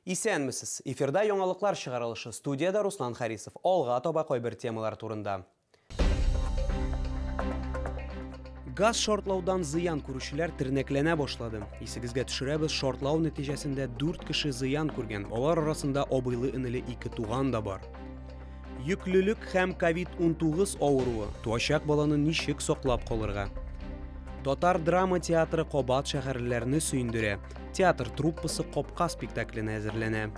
Исәнмесез! Эфирда яңалыклар чыгарылышы. Студиядә Руслан Харисов. Алга таба кайбер темалар турында. Газ шартлаудан зыян күрүчеләр тернәкләнә башлады. Исегезгә төшерәбез, шартлау нәтиҗәсендә 4 кеше зыян күргән. Алар арасында абыйлы-энеле ике туган да бар. Йөклелек һәм COVID-19 авыруы. Туачак баланы ничек саклап калырга? Татар драма театры кабат шәһәрлеләрне сөендерә. Театр труппасы Капка спектакленә әзерләнә.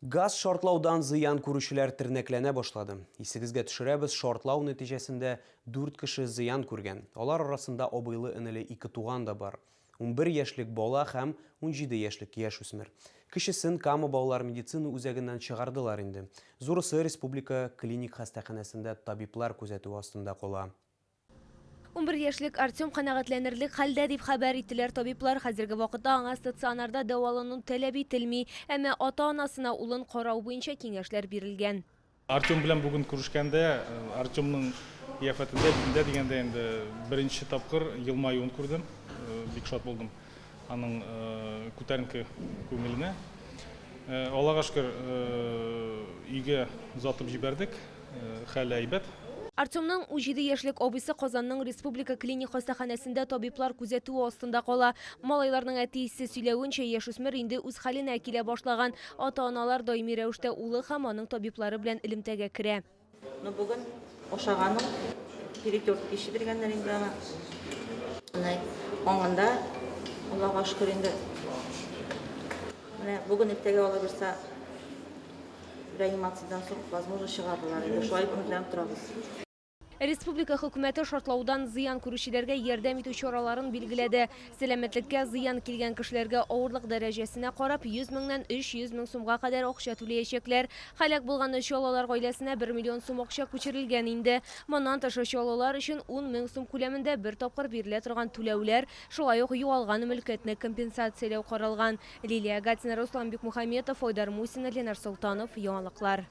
Газ шартлаудан зыян күрүчеләр тернәкләнә башлады. Исегезгә төшерәбез, шартлау нәтиҗәсендә 4 кеше зыян күргән. Алар арасында абыйлы-энеле ике туган да бар. 11 яшьлек бала һәм 17 яшьлек яшүсмер. Кечесен Кама балалар медицина үзәгеннән чыгардылар инде. Зурысы республика клиник хастаханәсендә табиблар күзәтүе астында кала. 11 яшьлек Артем канәгатьләнерлек хәлдә, дип хәбәр иттеләр табиблар. Хәзерге вакытта аңа стационарда дәвалану таләп ителми. Әмма ата-анасына улын карау буенча киңәшләр бирелгән. Артем белән бүген күрешкәндә, Артемның кыяфәтендә, битендә дигәндә инде беренче тапкыр елмаюын күрдем. Бик шат булдым аның күтәренке күңеленә. Аллага шөкер, өйгә озатып җибәрдек. Хәле әйбәт. Артемның 17 яшьлек абыйсы Казанның республика клиник хастаханәсендә табиблар күзәтүе астында кала. Малайларның әтисе сөйләвенчә, яшүсмер инде үз хәленә килә башлаган. Ата-аналар даими рәвештә улы һәм аның табиблары белән элемтәгә керә. Ну, бүген ашаган ул, перетерт пищи биргәннәр инде аңа. Менә аңында, Аллага шөкер инде. Менә бүген иртәгә ала бирсә, реанимациядән соң, возможно, чыгарырлар инде. Шулай өметләнеп торабыз. Республика хөкүмәте шартлаудан зыян күрүчеләргә ярдәм итү чараларын билгеләде. Сәламәтлеккә зыян килгән кешеләргә авырлык дәрәҗәсенә карап 100 меңнән 300 мең сумга кадәр акча түләячәкләр. Һәлак булган чаллылар гаиләсенә 1 миллион сум акча күчерелгән инде. Моннан тыш чаллылар өчен 10 мең сум күләмендә бер тапкыр бирелә торган түләүләр, шулай ук югалган мөлкәтне компенсацияләү каралган. Лилия Гатина, Руслан Бикмухаметов, Айдар Мусин, Ленар Солтанов, Яңалыклар.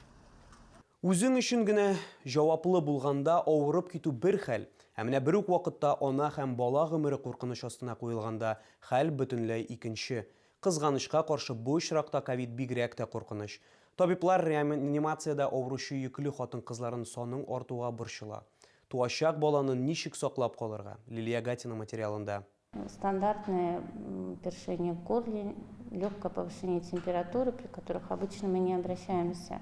Үзең өчен генә җаваплы булганда авырып китү бер хәл, ә менә бер үк вакытта ана һәм бала гомере куркыныч астына куелганда хәл бөтенләй икенче. Кызганычка каршы, бу очракта ковид бигрәк тә куркыныч. Табиблар реанимациядә авыручы йөкле хатын-кызларын саның артуга борчыла. Туачак баланы ничек саклап калырга? Лилия Гатина материалында. Стандартное першение в горле, легкое повышение температуры, при которых обычно мы не обращаемся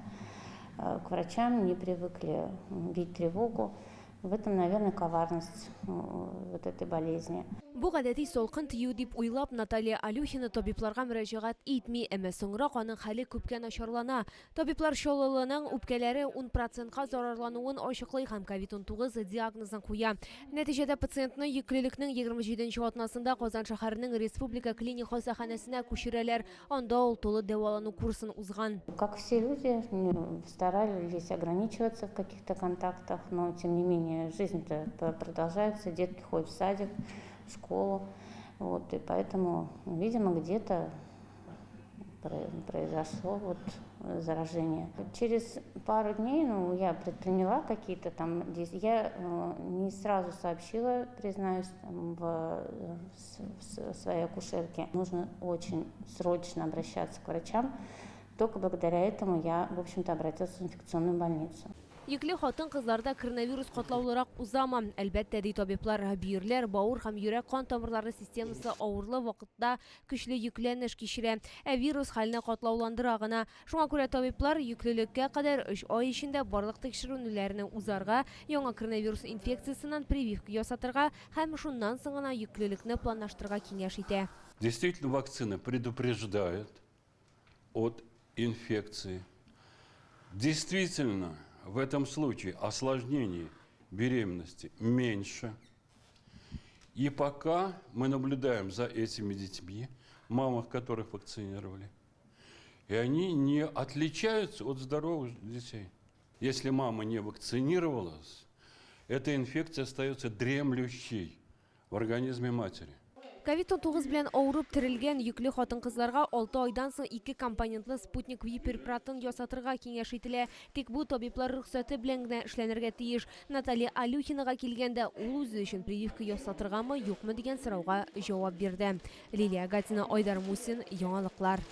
к врачам, не привыкли бить тревогу. В этом, наверное, коварность вот этой болезни. Бу гадәти салкын тию дип уйлап, Наталья Алюхина табибларга мөрәҗәгать итми, әмма соңрак аның хәле күпкә начарлана. Табиблар чаллылының үпкәләре 10 процентка зарарлануын ачыклый һәм ковид-19 диагнозын куя. Нәтиҗәдә пациентны йөклелекнең 27 атнасында Казан шәһәренең республика клиник хастаханәсенә күчерәләр. Анда ул тулы дәвалану курсын узган. Как все люди, старались ограничиваться в каких-то контактах, но тем не менее жизнь-то продолжается, детки ходят в садик, в школу, вот, и поэтому, видимо, где-то произошло вот заражение. Через пару дней, ну, я предприняла какие-то там действия, я не сразу сообщила, признаюсь, там, в своей акушерке. Нужно очень срочно обращаться к врачам. Только благодаря этому я, в общем-то, обратилась в инфекционную больницу. Йөкле хатын-кызларда коронавирус катлаулырак узамы? Әлбәттә, ди табиблар, бөерләр, бавыр һәм йөрәк кан тамырлары системасы авырлы вакытта көчле йөкләнеш кичерә. Ә вирус хәлне катлауландыра гына. Шуңа күрә табиблар йөклелеккә кадәр 3 ай эчендә барлык тикшеренүләрне узарга, яңа коронавирус инфекциясеннән прививка ясатырга һәм шуннан соң гына йөклелекне планлаштырырга киңәш итә. Действительно, вакцина предупреждает от инфекции. Действительно, в этом случае осложнений беременности меньше. И пока мы наблюдаем за этими детьми, мамах которых вакцинировали, и они не отличаются от здоровых детей. Если мама не вакцинировалась, эта инфекция остается дремлющей в организме матери. COVID-19 белән авырып терелгән йөкле хатын-кызларга 6 айдан соң 2 компонентлы Спутник V препаратын ясатырга киңәш ителә. Тик бу табиблар рөхсәте белән генә эшләнергә тиеш. Наталья Алюхинага килгәндә, ул үзе өчен прививка ясатыргамы, юкмы дигән сорауга җавап бирде. Лилия Гатина, Айдар Мусин, Яңалыклар.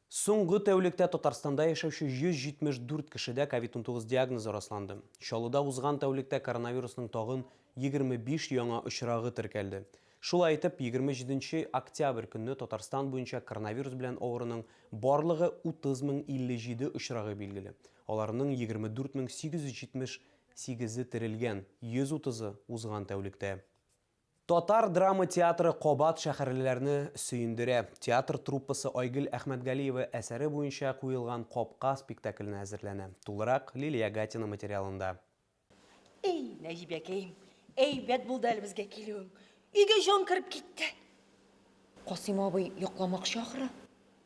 Соңгы тәүлектә Татарстанда яшәүче 174 кешедә COVID-19 диагнозы расланды. Чаллыда узган тәүлектә коронавирусның тагын 25 яңа очрагы теркәлде. Шулай итеп, 27 октябрь көнне Татарстан буенча коронавирус белән авыруның барлыгы 30 057 очрагы билгеле. Аларның 24 878-е терелгән, 130-ы узган тәүлектә. Татар драма театры кабат шәһәрлеләрне сөендерә. Театр труппасы Айгөл Әхмәтгалиева әсәре буенча куелган «Капка» спектакленә әзерләнә. Тулырак Лилия Гатина материалында. Эй, Нәҗибәкәем, әйбәт булды әле безгә килүең. Өйгә җан кереп китте. Касыйм абый йокламакчы ахры.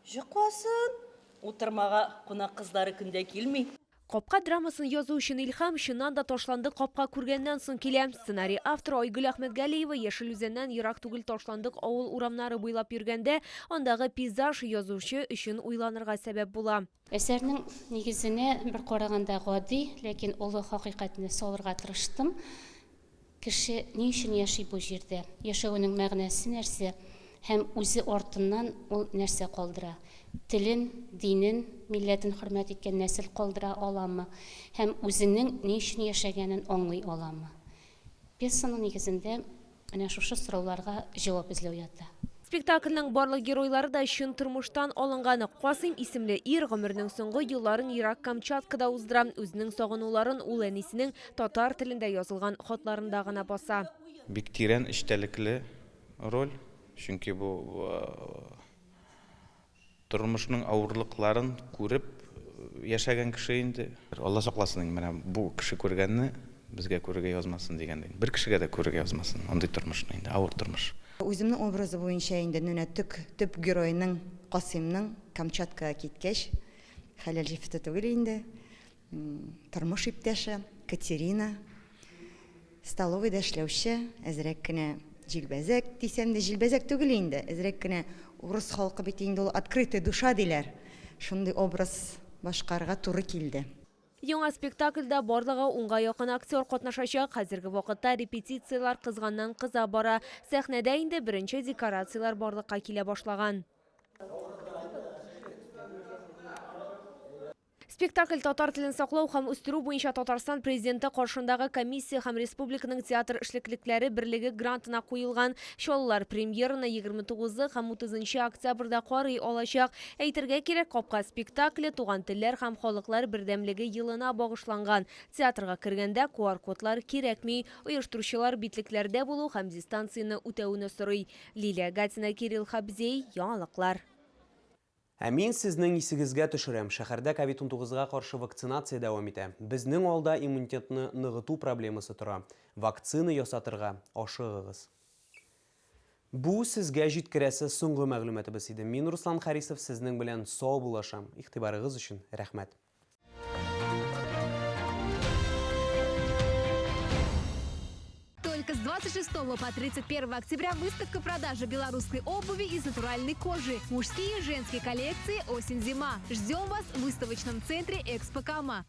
Йокласын. Утырмага кунак кызлары көндә килми. «Капка» драмасын язу өчен илһам чыннан да ташландык капка күргәннән соң килә. Сценарий авторы Айгөл Әхмәтгалиева Яшел Үзәннән ерак түгел ташландык авыл урамнары буйлап йөргәндә, андагы пейзаж язучы өчен уйланырга сәбәп була. Әсәрнең нигезенә бер караганда гади, ләкин олы хакыйкатьне салырга тырыштым. Кеше ни өчен яши бу җирдә? Яшәүнең мәгънәсе нәрсә? Һәм үзе артыннан ул нәрсә калдыра? Телен, динен, милләтен хөрмәт иткән нәсел калдыра аламы? Һәм үзенең ни өчен яшәгәнен аңлый аламы? Пьесаның нигезендә менә шушы сорауларга җавап эзләү ята. Спектакльнең барлык геройлары да чын тормыштан алынган. Касыйм исемле ир гомеренең соңгы елларын ерак Камчаткада уздыра. Үзенең сагынуларын ул әнисенең татар телендә язылган хатларында гына баса. Бик тирән эчтәлекле роль, чөнки бу тормышның авырлыкларын күреп яшәгән кеше инде. Алла сакласын, менә бу кеше күргәнне безгә күрергә язмасын дигәндәй. Бер кешегә дә күрергә язмасын андый тормышны инде, авыр тормыш. Үземнең образы буенча инде менә төп геройның Касыймның Камчаткага киткәч, хәләл җефете түгел инде, тормыш иптәше Катерина, столовыйда эшләүче, әзрәк кенә җилбәзәк дисәм дә җилбәзәк түгел инде, әзрәк кенә урыс халкы бит инде ул открытая душа диләр. Шундый образ башкарырга туры килде. Яңа спектакльдә барлыгы 10-га якын актер катнашачак. Хәзерге вакытта репетицияләр кызганнан кыза бара. Сәхнәдә инде беренче декорацияләр барлыкка килә башлаган. Спектакль татар телен саклау һәм үстерү буенча Татарстан президенты каршындагы комиссия һәм республиканың театр эшлеклекләре берлеге грантына куелган. Чаллылар премьераны 29 һәм 30 октябрьдә карый алачак. Әйтергә кирәк, «Капка» спектакле туган телләр һәм халыклар бердәмлеге елына багышланган. Театрга кергәндә QR-кодлар кирәкми. Оештыручылар битлекләрдә булу һәм дистанцияне үтәүне сорый. Лилия Гатина, Кирилл Хабзей, Яңалыклар. Ә мин сезнең исегезгә төшерәм, шәһәрдә COVID-19-га каршы вакцинация дәвам итә. Безнең алда иммунитетны ныгыту проблемасы тора. Вакцина ясатырга ашыгыгыз. Бу сезгә җиткерәсе соңгы мәгълүматыбыз иде. Мин Руслан Харисов сезнең белән сау булашам. Игътибарыгыз өчен рәхмәт. Только с 26 по 31 октября выставка продажи белорусской обуви из натуральной кожи. Мужские и женские коллекции «Осень-зима». Ждем вас в выставочном центре «Экспо Кама».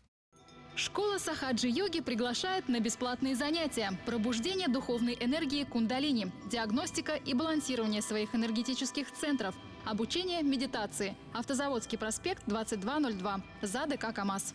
Школа сахаджи-йоги приглашает на бесплатные занятия. Пробуждение духовной энергии кундалини, диагностика и балансирование своих энергетических центров, обучение медитации. Автозаводский проспект, 2202, за ДК «КамАЗ».